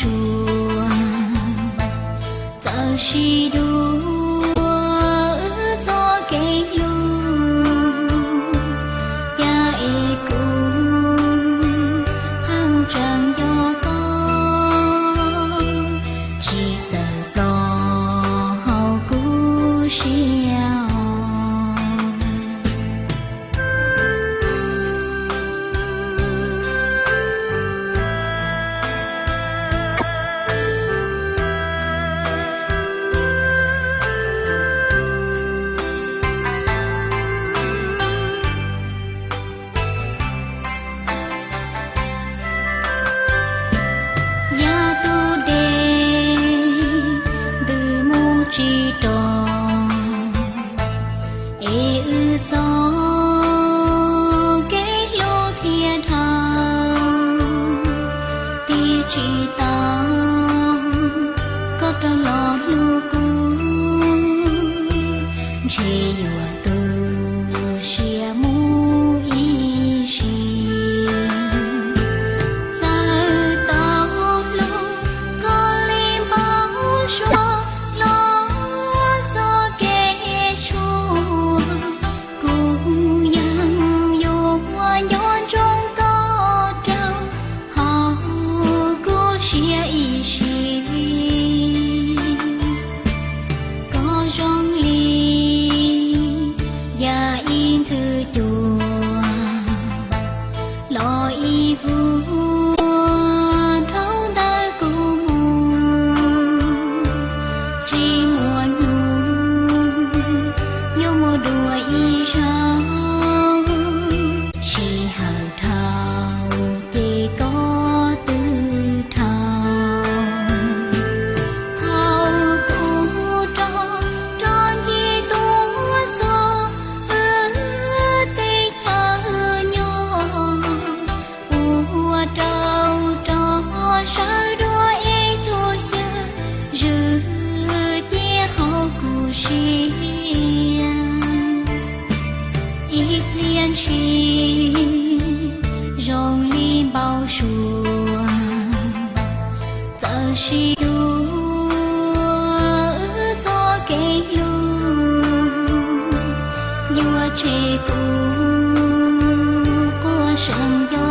suav, txawm sis dua wb txoj kev hlub, cas es kuv pheej tseem nco koj, tsis txawm pom hauv kuv siab. Yog tus dej ntws mus tsis rov, es wb txoj kev hlub thiaj dhau, tig tsis tau koj rov los hlub kuv, ntshe yuav tu siab mus ib sim. Txawm tau hlub koj li npau suav los txoj kev tshuav, kuv yeej yuav muaj nco ntsoov koj rau hauv kuv siab ib sim. Koj zoo li yam ib nthwv cua los ib vuag dhau ntawm kuv mus, tsis muaj hnub yuav muaj dua ib zaug, sij hawm dhau ces koj twb dhau. Thaum kuv rov rov ncig tuaj txog wb tej chaw nyob, ua rau rov sawv dua ib tug xyw zwm cia hauv kuv siab. Ib pliag ntshis zoo li npau suav, txawm sis dua wb txoj kev hlub, yuav tseg kuv quaj seem nco